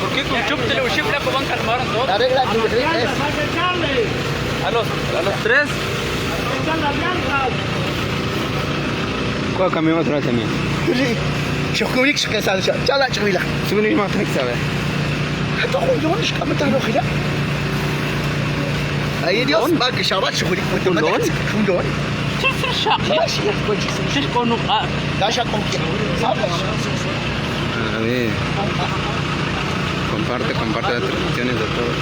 ¿Por qué con Chuptele o Chipla van calmaron todos? A los tres. ¿Cuál camión otra vez también? A ver. Comparte, comparte las transmisiones de todos.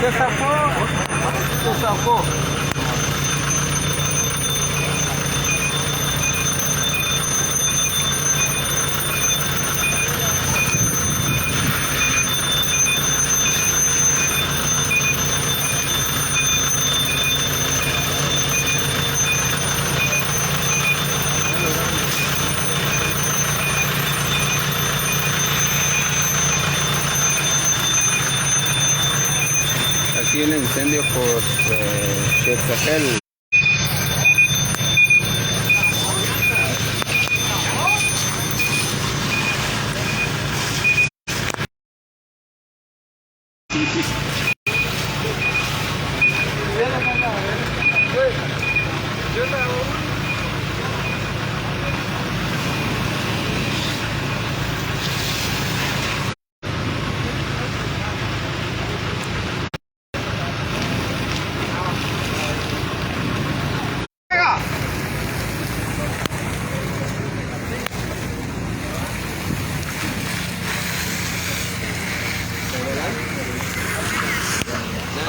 Se zafó, se zafó. Aquí un incendio por Sahel.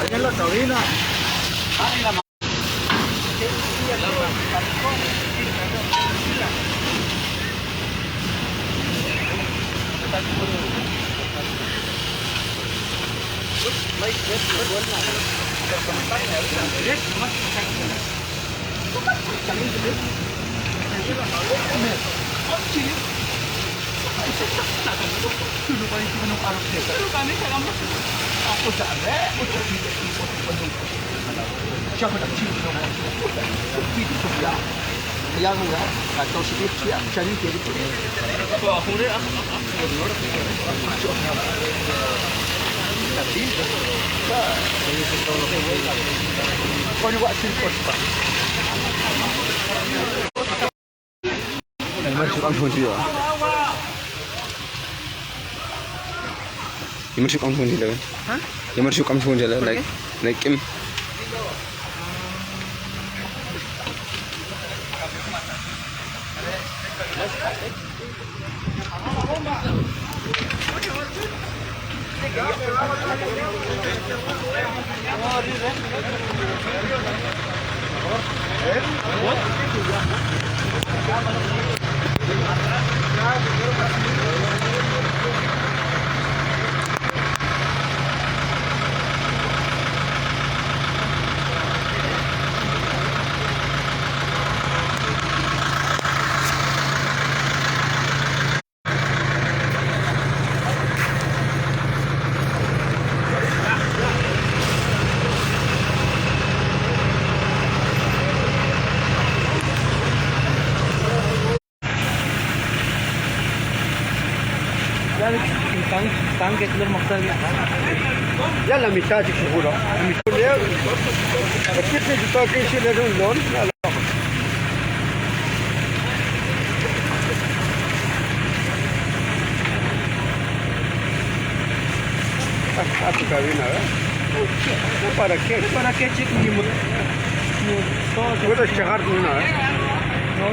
Ahí en la cabina. Like him. Ya la mitad seguro. La mitad. A tu cabina, ¿verdad? No, ¿para qué? ¿Para qué, chico? Ni Puedes chejar una, ¿eh? No,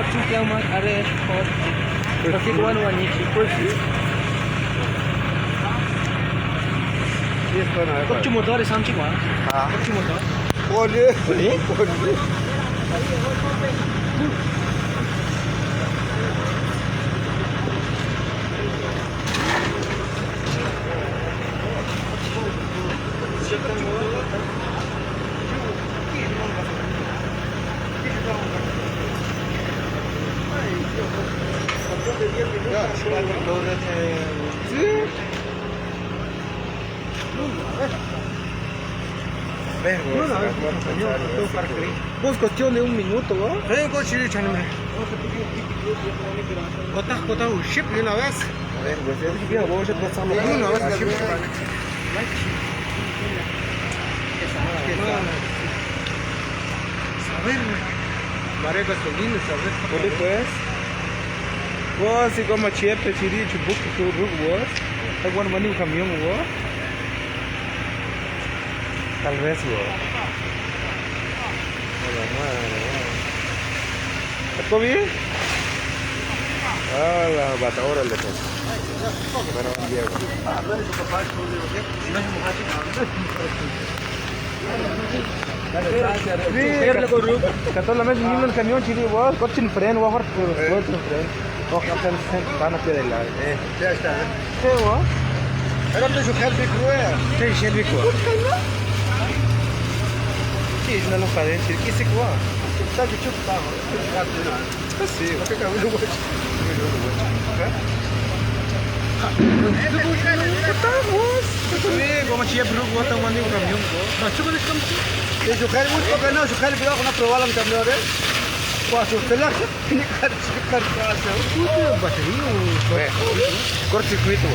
Pues sí. Sí, es buena, ¿eh? Ah. Olha. Olha. Pues cuestión de un minuto, ¿no? De una vez. De una vez. Pode pues. Vos, si como chepe, chiri, chubuc, churuk, vos. Está bueno, un camión, vos. Tal vez, vos. Hola, madre, vos. ¿Está bien? Ah, la bata, órale, pues. Bueno, Diego. Sí, la mes el camión, chiri, vos. Coche en freno, vos, coche en freno. Vos, captan, van a pie de la. Ya está, ¿eh? Sí, vos. Era tu Shelby Cruel. Sí, Shelby Cruel. Sí, no lo padre, chiri, ¿qué se cuá? Está que chupa. Sí, Cortocircuito.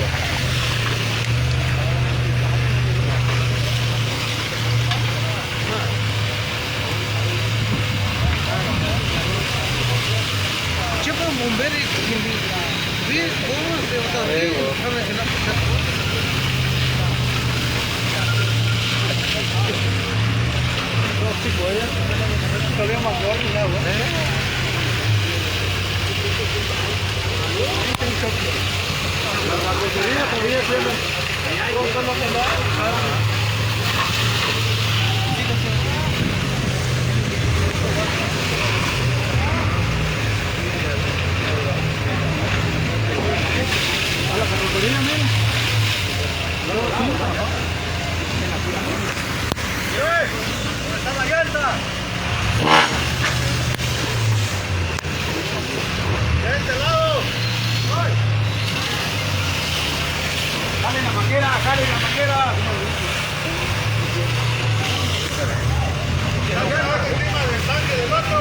Jale la manguera, jale la manguera. Encima del tanque del otro.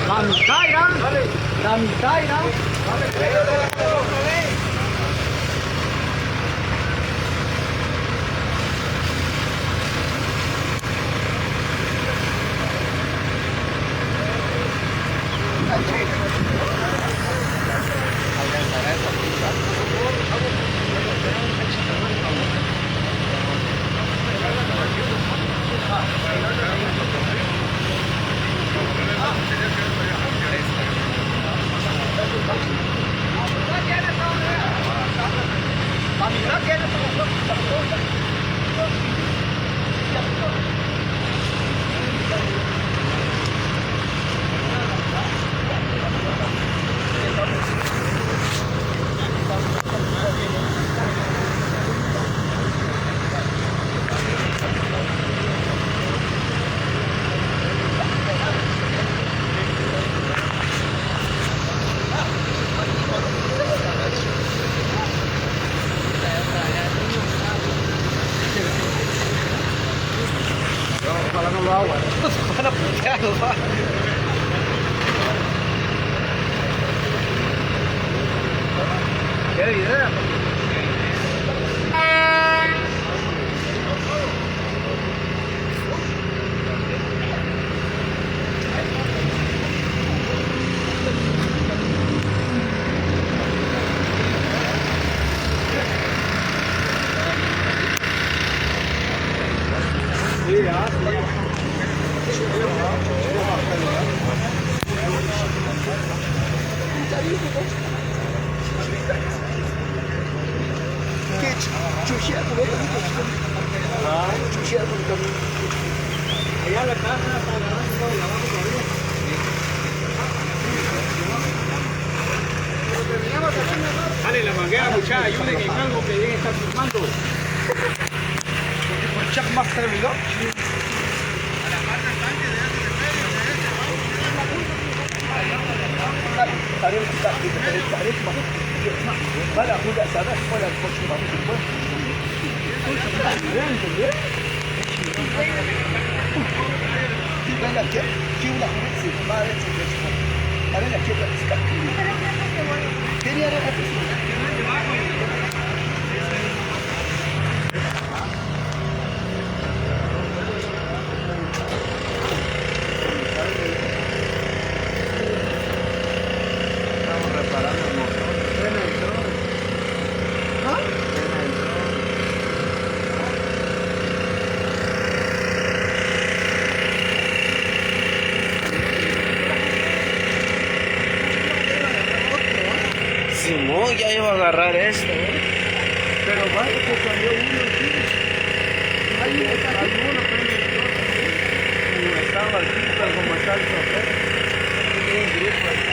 La mitad, irá. La mitad, irá. Nos van a putear, va. ¿Qué idea? Dale la manguera, muchacha, ayuden en algo que lleguen a estar firmando. Estamos reparando el motor. Pena entró. Pena entró. Simón ya iba a agarrar esto, ¿eh? Pero vaya que salió uno aquí. Hay uno, hay uno, pero entró también. Como estaba aquí, pero como está el chofer. Tiene un grupo aquí.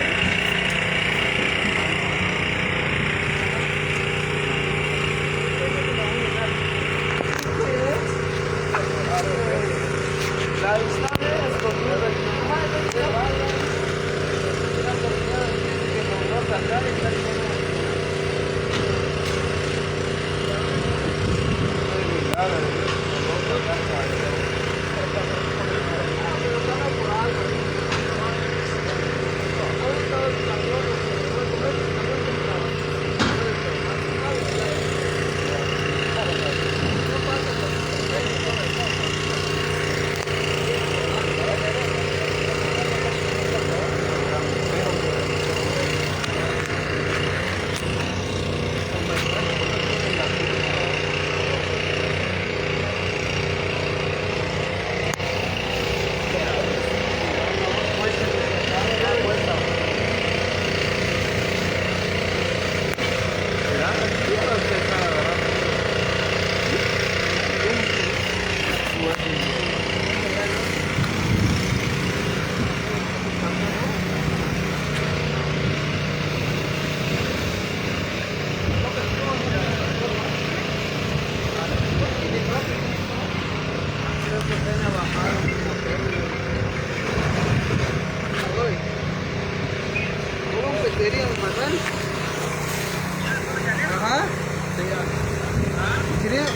Ajá. ¿Quieres?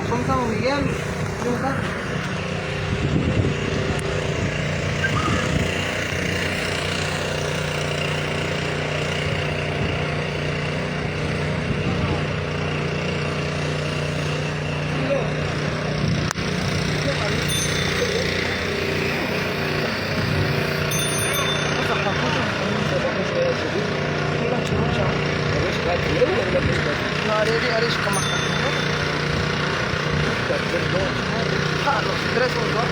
Con San Miguel. ¿Cómo está? No, are, are, como. Ah, los tres son dos.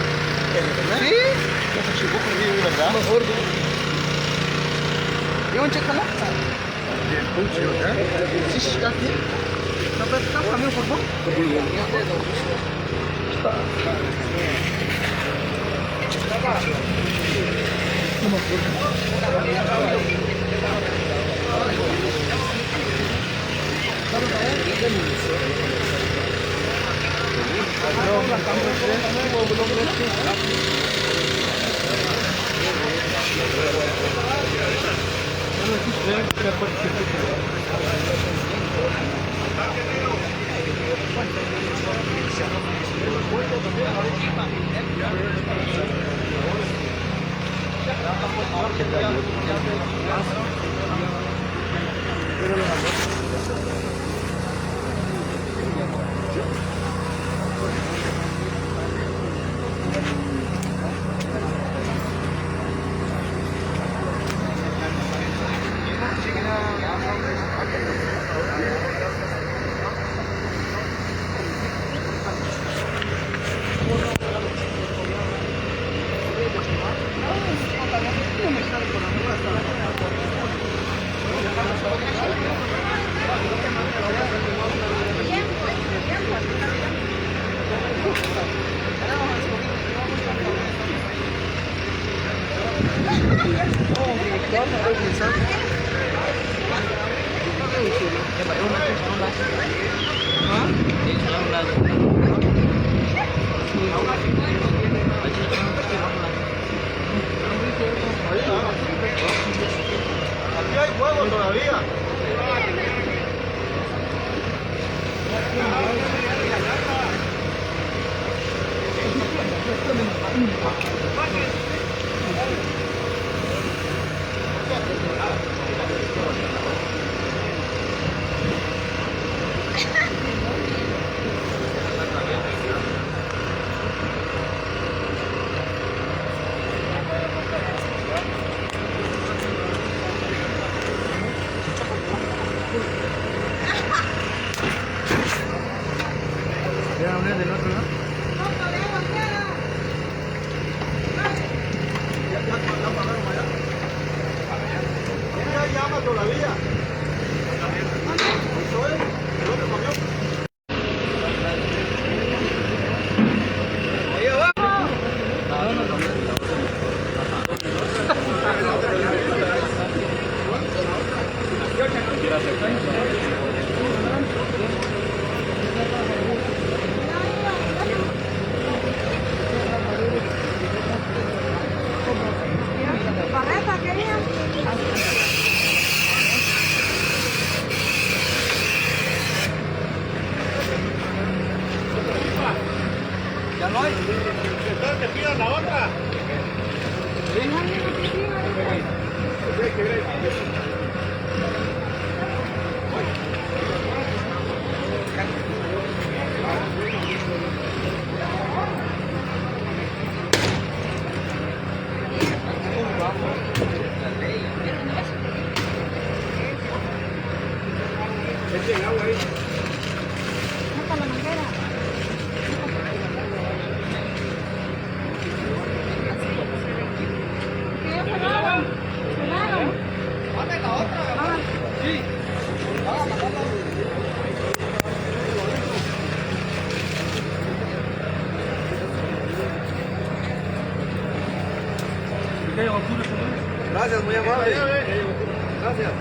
Sí. Mejor. ¿Y un checala? Sí, sí, aquí. No, pero está también, por favor. Aquí hay fuego todavía. Aquí hay llama todavía. Eso es, el otro camión. Barreta, querían. Entonces te pidan la otra. Saca la manguera. Que ya cerraron. Cerraron. Gracias, muy amable. Gracias.